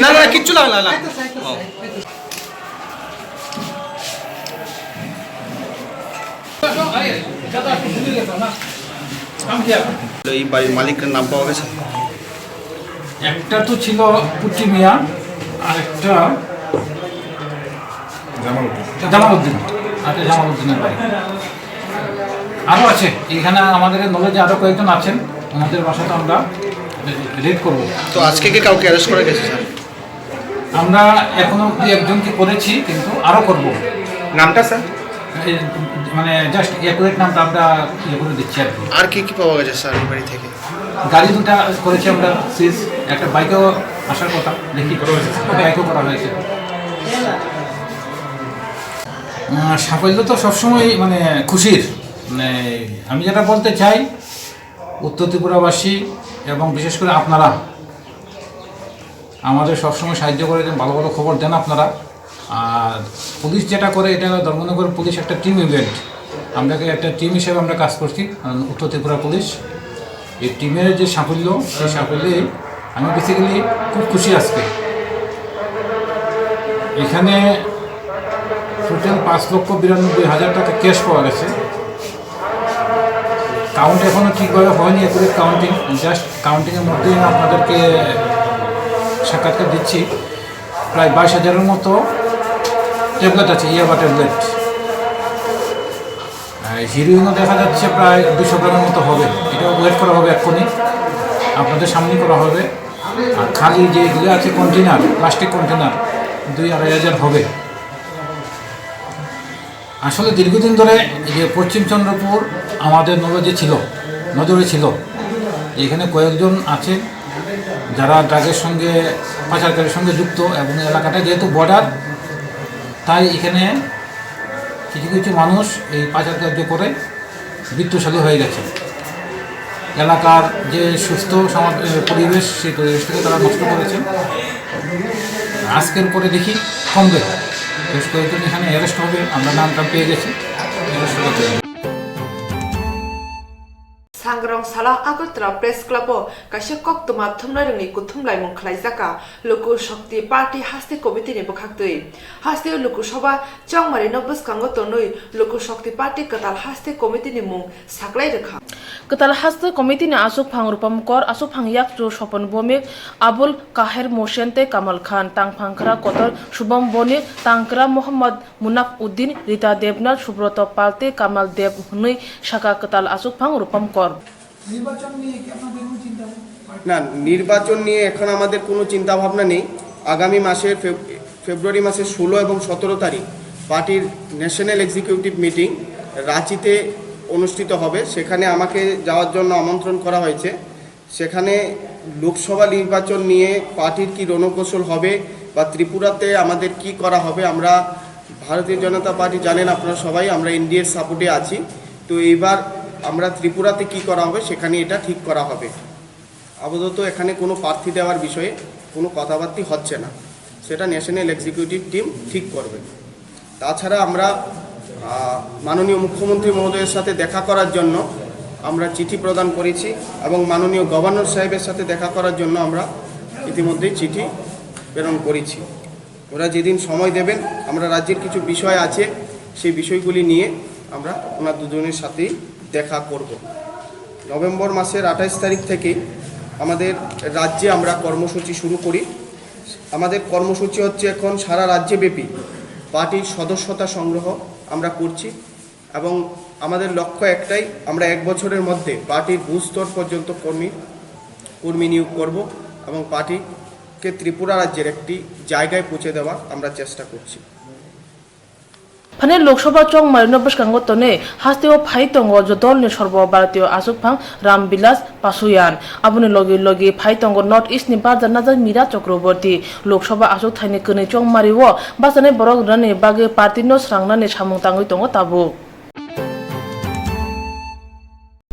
না, না, কিচ্ছু লাগবে না, না। এই বাড়ির মালিকের নাম পাওয়া গেছে? একটা তো ছিল পুটি মিয়া, আর একটা জামালউদ্দিন। জামালউদ্দিন, আচ্ছা, জামালউদ্দিনের বাড়ি। আরও আছে, এখানে আমাদের নলেজে আরও কয়েকজন আছেন, ওনাদের বাসা তো আমরা রেড করবো। তো আজকে কি কাউকে অ্যারেস্ট করা গেছে, স্যার? আমরা এখনো অব্দি একজনকে করেছি, কিন্তু আরও করব। নামটা, স্যার? এই, মানে, জাস্ট অ্যাকুরেট নামটা আমরা ইয়ে করে দিচ্ছি আর কি। আর কি কি পাওয়া গেছে, স্যার, এই বাড়ি থেকে? গাড়ি দুটা করেছি আমরা সিজ, একটা বাইকও আসার কথা, দেখি বাইকও করা হয়েছে। আহ, সাফল্য তো সবসময়, মানে, খুশির। মানে, আমি যেটা বলতে চাই, উত্তর ত্রিপুরাবাসী এবং বিশেষ করে আপনারা আমাদের সবসময় সাহায্য করে দেন, ভালো ভালো খবর দেন আপনারা। আর পুলিশ যেটা করে, এটা ধর্মনগর পুলিশ একটা টিম ইভেন্ট, আমরাকে একটা টিম হিসেবে আমরা কাজ করছি, কারণ উত্তর ত্রিপুরা পুলিশ এই টিমের যে সাফল্য, সেই সাফল্যে আমি বেসিক্যালি খুব খুশি আজকে। এখানে টোটাল পাঁচ লক্ষ বিরানব্বই হাজার টাকা ক্যাশ পাওয়া গেছে। কাউন্ট এখনো ঠিকভাবে হয়নি, অ্যাকুরেট কাউন্টিং, জাস্ট কাউন্টিংয়ের মধ্যেই আমি আপনাদেরকে সাক্ষাৎকার দিচ্ছি। প্রায় বাইশ হাজারের মতো ট্যাবলেট আছে, ইয়াবা ট্যাবলেট। হিরোইনও দেখা যাচ্ছে প্রায় দুশো গ্রামের মতো হবে। এটা ওয়েট করা হবে এক্ষুনি, আপনাদের সামনেই করা হবে। আর খালি যে এগুলো আছে কন্টেনার, প্লাস্টিক কন্টেনার, দুই আড়াই হাজার হবে। আসলে দীর্ঘদিন ধরে এই যে পশ্চিম চন্দ্রপুর আমাদের নজরে ছিল, নজরে ছিল। এখানে কয়েকজন আছে যারা ড্রাগের সঙ্গে, পাচারকারীর সঙ্গে যুক্ত, এবং এলাকাটা যেহেতু বর্ডার, তাই এখানে কিছু কিছু মানুষ এই পাচার কার্য করে বিত্তশালী হয়ে গেছে। এলাকার যে সুস্থ সমাজ, এ, পরিবেশ, সেই পরিবেশটাকে তারা নষ্ট করেছে। আজকের পরে দেখি কমবে, বেশ কয়েকজন এখানে অ্যারেস্ট হবে, আমরা নাম টাম পেয়ে গেছি, অ্যারেস্ট হবে। Sangrong salo Agartala Press Club o kaisa koktwma thumnairokni kuthum laimung khlaijak kha Loku Shakti Party Haste Committee ni bwkhaktwi. Hasteo Loku Sabha chongmari no bwskango tonwi Loku Shakti Party Kwtal Haste Committee ni mung saklai rwkha. Kwtal Haste Committee ni aswkphang Rupam Kor, aswkphang Yakchu Sopon Bomik, Abul Kaher Mosen tei Kamal Khan, tangphang Khra Kotor Subom Bonik, tangkra Mohammad Munaf Uddin, Rita Debnath, Subroto Pal tei Kamal Deb hwnwi sakha kwtal aswkphang Rupam Kor. নির্বাচন নিয়ে কি আপনাদের কোনো চিন্তা ভাবনা? না, নির্বাচন নিয়ে এখন আমাদের কোনো চিন্তা ভাবনা নেই। আগামী মাসের ফেব-, ফেব্রুয়ারি মাসের ষোলো এবং সতেরো তারিখ পার্টির ন্যাশনাল এক্সিকিউটিভ মিটিং রাঁচিতে অনুষ্ঠিত হবে। সেখানে আমাকে যাওয়ার জন্য আমন্ত্রণ করা হয়েছে। সেখানে লোকসভা নির্বাচন নিয়ে পার্টির কি রণকৌশল হবে বা ত্রিপুরাতে আমাদের কি করা হবে, আমরা ভারতীয় জনতা পার্টি জানেন আপনারা সবাই, আমরা এনডিএর সাপোর্টে আছি। তো এইবার আমরা ত্রিপুরাতে কি করা হবে সেখানে এটা ঠিক করা হবে। আপাতত এখানে কোনো প্রার্থী দেওয়ার বিষয়ে কোনো কথাবার্তা হচ্ছে না, সেটা ন্যাশনাল এক্সিকিউটিভ টিম ঠিক করবে। তাছাড়া আমরা, আহ, মাননীয় মুখ্যমন্ত্রী মহোদয়ের সাথে দেখা করার জন্য আমরা চিঠি প্রদান করেছি এবং মাননীয় গভর্নর সাহেবের সাথে দেখা করার জন্য আমরা ইতিমধ্যেই চিঠি প্রেরণ করেছি। ওরা যেদিন সময় দেবেন, আমরা রাজ্যের কিছু বিষয় আছে, সেই বিষয়গুলি নিয়ে আমরা ওনার দুজনের সাথেই দেখা করব। নভেম্বর মাসের আঠাশ তারিখ থেকে আমাদের রাজ্যে আমরা কর্মসূচি শুরু করি। আমাদের কর্মসূচি হচ্ছে এখন সারা রাজ্যব্যাপী পার্টির সদস্যতা সংগ্রহ আমরা করছি এবং আমাদের লক্ষ্য একটাই, আমরা এক বছরের মধ্যে পার্টির বুথ স্তর পর্যন্ত কর্মী, কর্মী নিয়োগ করব এবং পার্টিকে ত্রিপুরা রাজ্যের একটি জায়গায় পৌঁছে দেওয়ার আমরা চেষ্টা করছি। Phani Lok Sabha chongmari no bwskango tonwi hasteo phai tongo je dolni Sarbo Bharatiya achukphang Ram Bilas Paswan. Aboni logi logi phai tongo North East ni barja najak Mira Chakraborty. Lok Sabha achuk thaini kwnwi chongmari o bachanai borok rwnani bagwi party no srangnani samung tangwi tongo tabuk.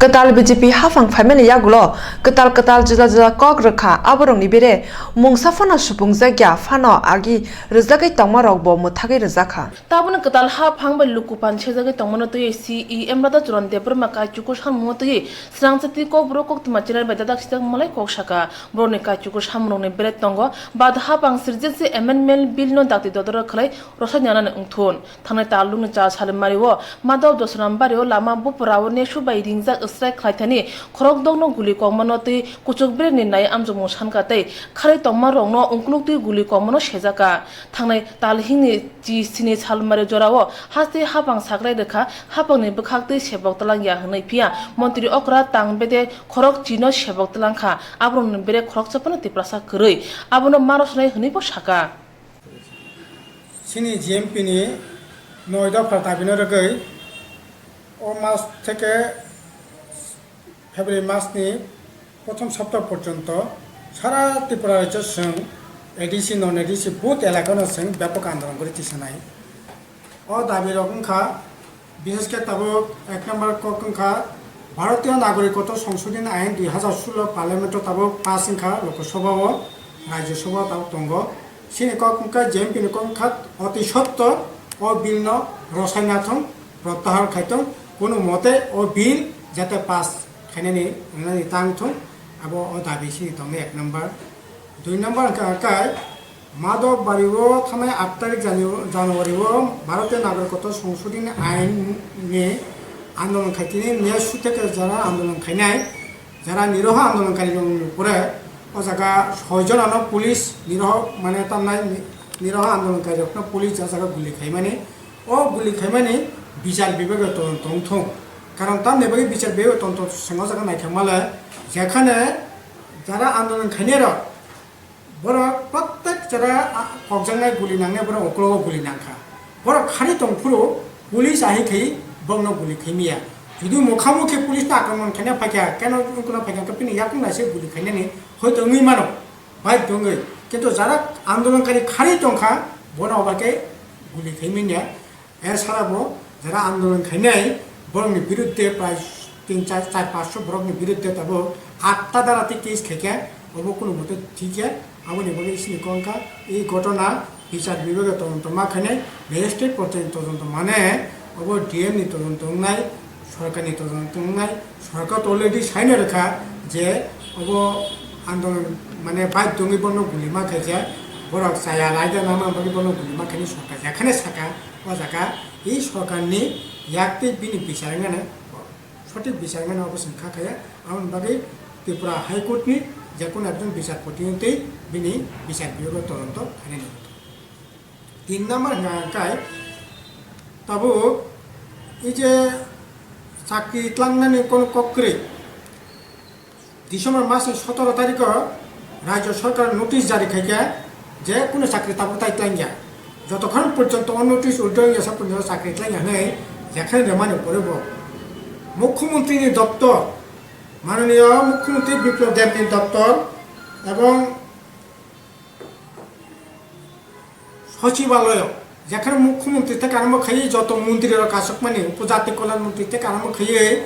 Kwtal B J P haphang phaimani yagulo kwtal kwtal juda juda kok rwkha, aborokni bere mungsa phano supungjak ya phano agi rwjagwi tongmarokbo mwthagwi rwjakha. Tabukni kwtal haphang bai luku pan sejagwi tongmano twiwi C E M Radha Charan Debbarma kaichuku samungno twiwi swrangsa twi kokborok koktwma channel bai dadak sijak malai kok saka. Borokni kaichuku samungrokni bere tongo, bad haphang sirjak se amendment bill no dakti dodoro khwlai rwsai nanani wngthun. Thangnai talukni chal salimari o Madhab Dosram bari o lama bupura o nesu bai ringjak swrai khlaithani khorok dokno guli kokmano tei kuchuk brekni nai amjokmung sanka tei kharwi tongma rokno ungkuluk twi guli kokmano sejaka. Thangnai talhingni chi sini salmari jorao haste haphang sakrai rwkha, haphangni bwkhak twi sebok twlang ya hwnwi, phiya montri okra tang bede khorok chino sebok twlang kha, aborokni bere khoroksa phano Tiprasa kwrwi, abono ma rwsnai hwnwi bo saka. Chini G M P ni noi dopha dabi no rwgwi o mas theke February mas ni prothom sapta porjonto sara Tripura rajyo chwng A D C, non A D C booth elaka no chwng byapok andolon guri tisanai. O dabi rok wngkha, bishesh khe tabuk ek number kok wngkha Bharatiya Nagarikotto Songshodhini Ain dui hazar solo Parliament o tabuk pass wngkha Lok Sabha o, Rajya Sabha o tabuk tongo. Chini kok wngkha G M P ni kok wngkha oti sotto o bill no rwsai nathung, protyahar khaithung, kunu mote o bill jate pass khainani, rwnani tang thung, abo o dabi chini tongnai ek number. Dui number hwnkha kai Madhab bari o thangnai aat tarik Janu-, January o Bharatiya Nagarikotto Songshodhini Ain ni andolon khaitini nesu theke jara andolon khainai, jara niroho andolon khainai rokni upore o jaga soi jonano police niroho mane tamnai ni-, niroho andolon khairokno police o jaga guli khaimani. O guli khaimani bichar bibhago todonto wngthung. Karon tamni bagwi bichar bibhago todonto swng o jaga naikha male, jekhane jara andolon khainai rok, borok prottek jara, a, kokjaknai guli nangnai borok uklogo guli nangkha. Borok khari tongphuru police ahi khai borokno guli khaimiya. Jodi mukhamukhi police no akromon khaina phaikha, keno wngkuna phaikha, khe bini yakung naise guli khainani hoito wngwi mano, bai tongwi. Kintu jara andolonkari khari tongkha, bono oba khe guli khaimanya. Er sara bo jara andolon khainai borokni birudde prai tin char, char panchsho borokni birudde tabuk atta dara tei case khaikha, obo kunu mote thikya. Aboni bagwi chini kok wngkha, ei ghotona bichar bibhago todonto ma khainai, magistrate porjonto todonto mane, obo D M ni todonto wngnai, sorkarni todonto wngnai, sorkar to already saina rwkha je obo andolon mane baidhyo wngwi bono guli ma khaijak, borok chaya raida nangma bagwi bono guli ma khainai sorkar jekhane saka, o jaga ei sorkarni yak tei bini bichar wngnai, sothik bichar wngnai obo chwng kha khaya, aboni bagwi Tripura High Court ni jekunu ekjon bichar poti tei bini bichar biyogo todonto khainai. Tin number hwnkha khe tabuk ei je chakri tlangnani kono kok kwrwi. December mas ni sotoro tarikh o Rajya Sarkar notice jari khaikha je kunu chakri tabuk tai tlangya. Jotokhon porjonto o notice withdraw wngya sa porjonto chakri tlangya hwnwi jekhai rwmani pore bo Mukhyamantri ni doptor, Mananiya Mukhyamantri Biplab Deb ni doptor ebong Sochibaloyo, jekhano Mukhyamantri tei karamo khaiwi joto montri rok achukmani, Upojati Kalyan Montri tei karamo khaiwi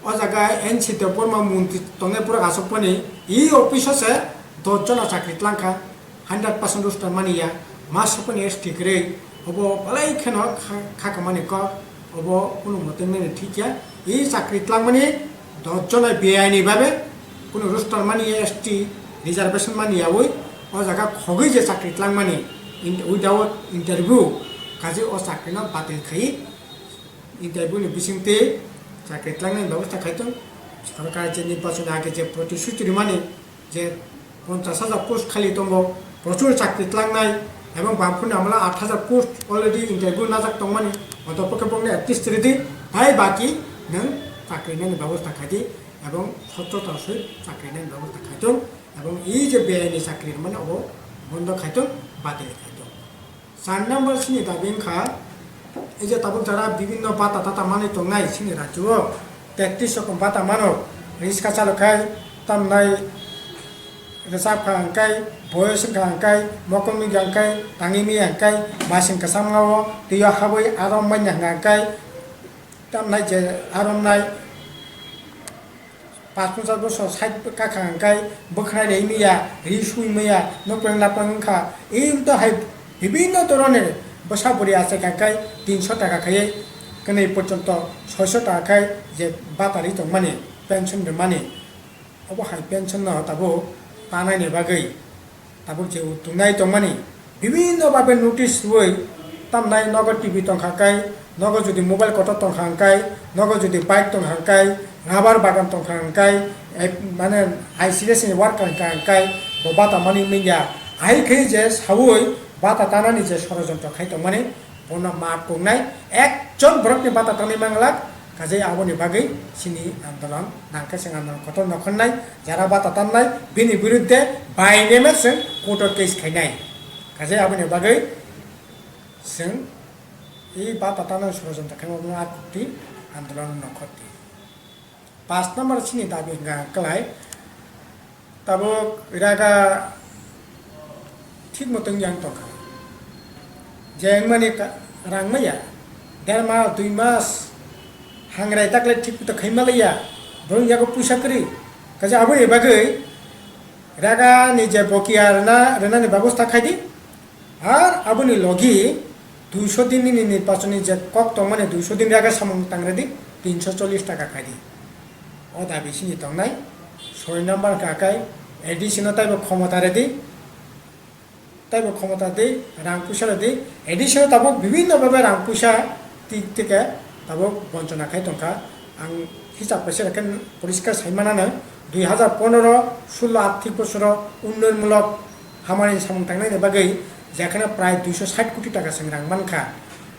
o jaga N C Debbarma montri tongnai borok achukmani, e office o se dos jona chakri tlangkha, hundred percent roster mani ya, ma sokoni S T kwrwi, obo belai kheno kha-, khakamani kok. Obo kunu mote mani thik ya. I chakri tlangmani dos jona beaini babe kunu roster mani ya, S T reservation mani yaui o jaga khogwi je chakri tlangmani in-, without interview kaje o chakri no batil khai interview ni bisingtwi chakri tlangnani bebosta khai tong. Sorkar je nirbachon age je protisuti rimani je ponchash hajar post khali tongo, prochur chakri tlangnai, ebong bangphurni amla aat hajar post already interview najak tongmani, otopokhe bokni at least ridi, tai baki nwng chakri nani bebosta khaidi, ebong sochchota soi chakri nani bebosta khaitong, ebong ei je beaini chakri rwmani obo bondo khaitong, batil khaitong. Char number chini dabi wngkha, ei je tabuk jara bibinno bata tata manwi tongnai chini rajyo o, tektis rokom bata mano, riska chalo khai, tamnai rwchap kha hwnkhai, boyos wngkha hwnkhai, mokol nukya hwnkhai, tangwi miya hwnkhai, masing kwchangma o twi o habwi arom manya hwnka hwnkhai, tamnai je aromnai, Pash ponchas bosor side kakha hwnkhe bwkhwnai rwi maya, ri sui maya, nokpeng napeng wngkha. Ei to hai bibinno dhoronor bwsa bwrwi achai kha hwnkhe tinso taka khaiwi kwnwi porjonto soiso taka khai je bata rwi tongmani, pension rwmani. Obo hai pension no tabuk tanai ni bagwi. Tabuk je utungnai tongmani, bibinno babe notice rwui tamnai, nogo T V tongkha kai, nogo jodi mobile kotor tongkha hwnkhe, nogo jodi bike tongkha hwnkhe, rubber bagan tongkha hwnkhe, eh, mane I C D S ni worker wngkha hwnkhe, bo bata mani manya. Ahai khe je saui bata tanani je sorojontro khai tongmani, bono maap tongnai, ekjon borokni bata tangwi manglak, kajai aboni bagwi chini andolon nangkhe chwng andolon kotor nokhornai, jara bata tamnai, bini birudde by name chwng court o case khainai. Kajai aboni bagwi chwng i bata tamnai sorojontro khaima bono ar kukti andolon nokhorti. Pash number chini dabi hwnkha kwlai, tabuk raga thik moto wngya wng tongkha. Je wngmani ka-, rang maya, der mas, dui mas, hangrai takle thik moto khai malaya, borok yago puisa kwrwi. Kaisa aboni bagwi raga ni je bokiya rwna, rwnani babosta khai di. Ar aboni logi duiso din nini nirbachon ni je kok tongmani duiso din raga samung tangradi, tinso chollish taka khai di. O dabi sini tongnai. Soi number hwnkha kai A D C no taibo khomota redi, taibo khomota di, rang puisa redi. A D C no tabuk bibinno bhabe rang puisa tik tike tabuk bonchona khai tongkha. Ang hisab kaisa khe poriskar sai manano, dui hajar pondro sullo arthik bosoro unnoyonmulok hamari samung tangnai ni bagwi jekheno prai duiso sait koti taka chwng rang mankha.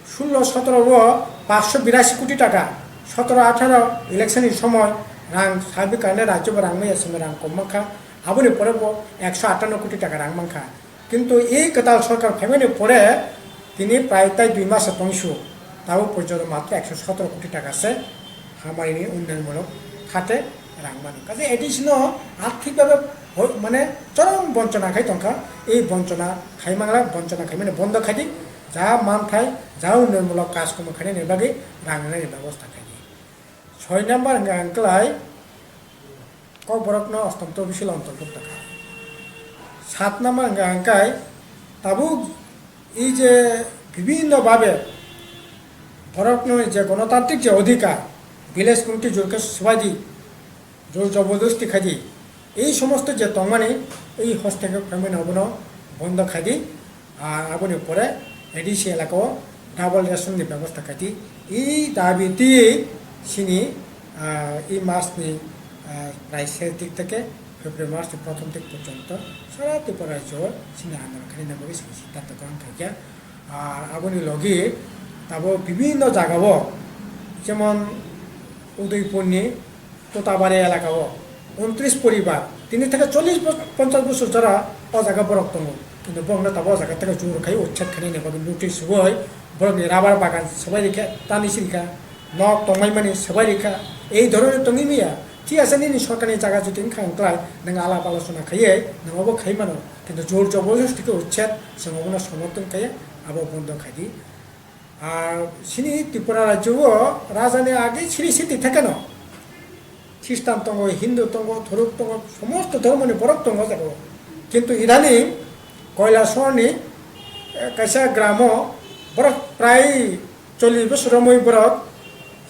Sullo sotoro o paanch sho birasi koti taka, sotoro atharo election ni somoi rang sabi karne rajyo bo rang maya chwng rang kom mankha, aboni pore bo ekso atanno koti taka rang mankha. Kintu ei kwtal sorkar phaimani pore tini prai tai dui masa tongsu, tabuk porjonto matro ekso sotoro koti taka se hamari ni unnoyonmulok khate rang mano. Kaisa A D C no arthik bhabe hoi-, mane chorom bonchona khai tongkha. Ei bonchona khai manglak, bonchona khaimani bondo khai di. Ja manthai, ja unnoyonmulok kajkormo khainani bagwi rang rwnani bebosta khai di. Soi number hwnkha ang kwlai Kokborok no ostom to bisi lontok bok taka. Sat number hwnkha ang kai tabuk ei je bibinno babe borok no je gonotantrik je odhikar, village committee jor khe swbai di, jor jobordosti khai di, ei somosto je tongmani ei hosteke phaimani obono bondo khai di. Ar aboni pore A D C elaka o double ration ni bebosta khai di. I dabi twi sini, ah, i mas ni, ah, prai ser dik theke February mas ni prothom dik porjonto sara Tripura rajyo o sini andolon khaina bagwi sini siddhanto grohon khaikha. Ar aboni logi tabo bibinno jaga o, jemon Udaipur ni Totabari elaka o untris poribar, tini theke chollish bo-, ponchash bosor jora o jaga borok tongo. Kintu borokno tabuk o jaga theke jor khai ucched khainani bagwi notice rwui borokni rubber bagan swbai rikha, tani si rikha, nok tongmani swbai rikha, ei dhoroner tongwi manya. Thik ase, nini sorkarni jaga jodi wngkha wngklai, nwng alap alochona khaiwi nwng obo khai mano, kintu jor jobordosti khe ucched, chwng obono somorthon khaiya, abo bondo khai di. Ar sini Tripura rajyo o raja ni age siri siti thekeno Khristan tongo, Hindu tongo, Thoruk tongo, somosto dhormo ni borok tongo o jaga o. Kintu idaning Koilasor ni, eh, kaisa gramo borok prai chollish bosor romwi borok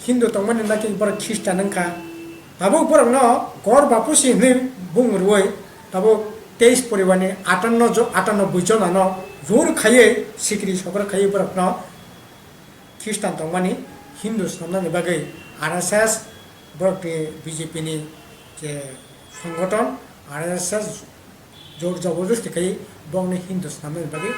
Hindu tongmani naki borok Khristan wngkha. Tabuk borokno gor bapusi hinwi bung rwui tabuk teis poribar ni atanno jo-, atanno bui jona no jor khaiwi sikri sokro khaiwi borokno Khristan tongmani Hindu swnamnani bagwi R S S borokni B J P ni je songothon R S S jor jobordosti khai bongni Hindu swnamnani bagwi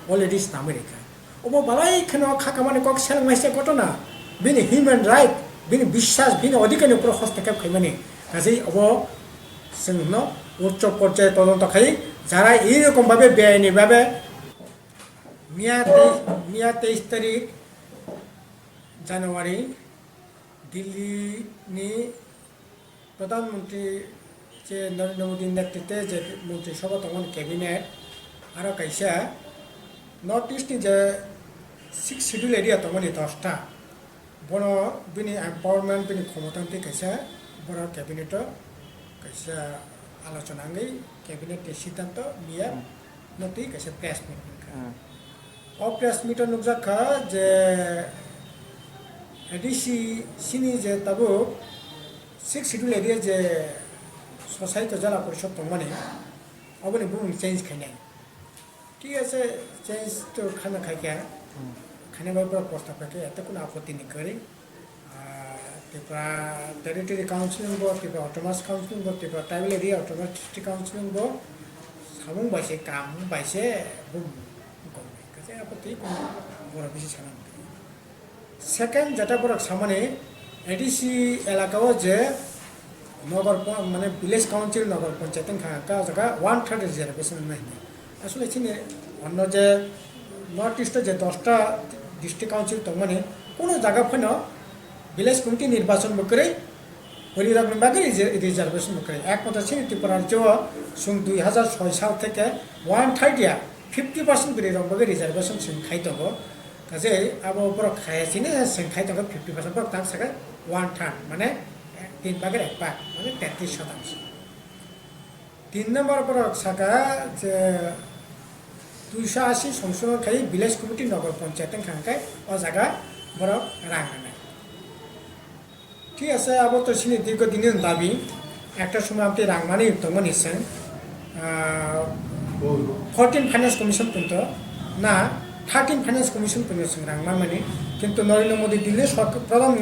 already swnamwi rikha. Obo balai kheno khakamani kok selengnaisa ghotona, bini human right, bini biswas, bini odhikarni upor hostokep khaimani. Kajei obo chwngno uccho porjai todonto khai, jara ei rokom babe beaini babe miya tei, miya teis tarik January Delhi ni Pradhan Mantri je Narendra Modi netrite je Mantri Sabha tongmani cabinet, aro kaisa North East ni je Sixth Schedule area tongmani dosta, bono bini empowerment, bini khomota tei kaisa borok cabinet o Kaisa alochona wngwi cabinet ni siddhanto miya Hmm. no twi kaisa press meet wngkha. Hmm. O press meet o nukjak kha je A D C chini je tabuk six schedule area je society jala porishod tongmani, oboni bumung change khainai. Thik ache, change to khana khai kha. Hmm. Khana bai borok prostab khai kha, ete kuno apotti ni kwrwi. Ah, Tripura Territory Council wngbo, Tripura Autonomous Council wngbo, Tripura Tribal Area Autonomous District Council wngbo, samung bai se, kam bai se, bum, bum, kaisa apotti kuno borok bisi sana. Second, jeta borok samani A D C elaka o je nogor po-, mane village council nogor panchayat wngkha, hwnka o jaga one third reservation wngnai hinwi. Asole chini onno je North East o je dosta district council tongmani, kuno jaga phano village committee nirbachon bo kwrwi, bwrwi rokni bagwi reser-, reservation bo kwrwi. Ekmatro chini Tripura rajyo o chwng dui hazar soi sal theke one third ya fifty percent bwrwi rok bagwi reservation chwng khai tongo. Kaje abo borok khaya chini chwng khai tongo fifty percent, borok tak saka one third, mane tin bhagor ek bhag, mane tetris shatangsho. Tin number borok saka je duiso asi songsono khai village committee nogor panchayat wngkha, hwnkhe o jaga borok rang rwnai. Thik ache, abo to chini dirgho dinir dabi. Ekta somoy amtwi rang manwi tongmani chwng, ah, fourteen Finance Commission punto na thirteen Finance Commission punto chwng rang manmani. Kintu Narendra Modi Delhi sorkar, Pradhan,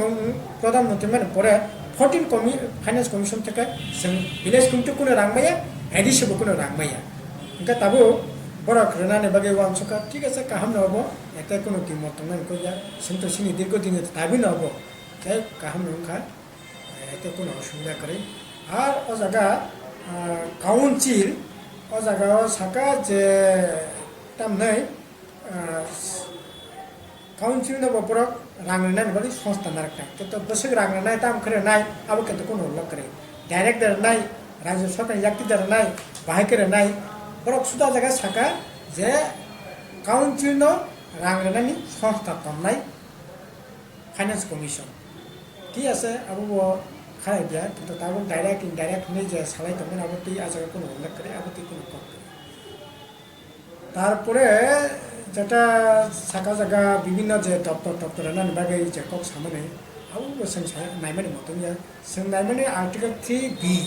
Pradhan Mantri mani pore fourteen commi-, Finance Commission theke chwng village committee kuno rang maya, A D C bo kuno rang maya. Hwnkhe tabuk borok rwnani bagwi uansukha, thik ache, kaham no obo, ete kuno kimot tongnai wngkha ya, chwng to chini dirgho dinir dabi no obo. Khe kaham wngkha, eh, tei kuno osubida kwrwi. Ar o jaga, ah, council, o jaga o saka je tamnai, ah, council no bo borok rang rwnai ni bagwi songsta narwknai. Kintu bwswk rang rwnai, tam khe rwnai, abo kintu kuno ullekh kwrwi. Direct de rwnai, rajyo sarkar ni yakti de rwnai, bahai khe rwnai, borok suda jaga saka je council no rang rwnani songsta tongnai. Finance Commission. Thik ache, abo bo khalai dia, kintu tabuk direct, indirect hinwi je salai tongmani, abo twi ah jaga kuno ullekh kwrwi, abo twi kuno kok kwrwi. Tarpore jeta saka jaga bibhinno je doptor toptor rwnani bagwi je kok samani, abo bo chwng sai naimani motom ya. Chwng naimani Article three B.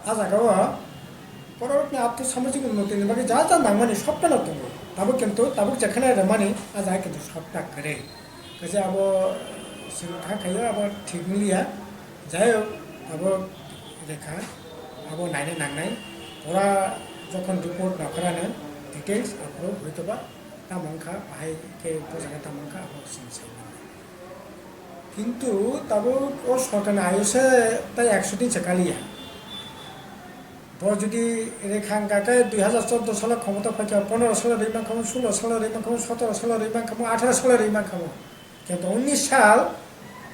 Ah jaga o borokni artho samajik unnoti ni bagwi ja ja nangmani sob phano tongo. Tabuk kintu, tabuk jekhane rwmani, ah jaga kintu sob ta kwrwi. Kaisa abo chwng kha khaio, abo thik wng liya. Jai hok, abo rekha, abo naina nangnai. Pura jokhon report nakhorano details aphuru hoitoba tamo wngkha, bahai khe bujana tamo wngkha, abo chwng sai mannai. Kintu tabuk o sorkarni ayuse tai ekso din se kaliya. Bo jodi rekha wngkha khe dui hazar chordo salo khomota phaikha, pondro salo rwi mankhamu, sulo salo rwi mankhamu, sotoro salo rwi mankhamu, atharo salo rwi mankhamu. Kintu unnish sal,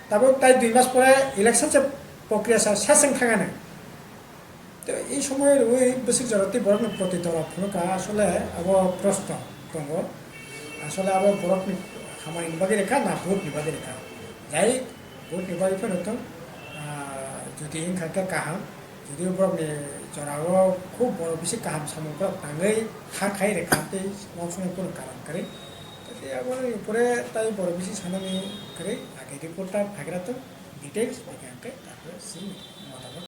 tabuk tai dui mas pore election se prokriya sa seseng thangano. To ei somoy rwi bwswk jora tei borokni proti dora phunukha, asole abo proshno tongo. Asole abo borokni hamani bagwi rekha na vote ni bagwi rekha? Jai vote ni bagwi phano thung, ah, jodi wngkha khe kaham, jodi borokni jorao khub borok bisi kaham samung borok tangwi kha khai rekha tei uansuknai kunu karon kwrwi. Tei aboni pore tai borok bisi sanani kwrwi, age report ta phagra thung, details bai khe hwnkhe tabuk simi motamot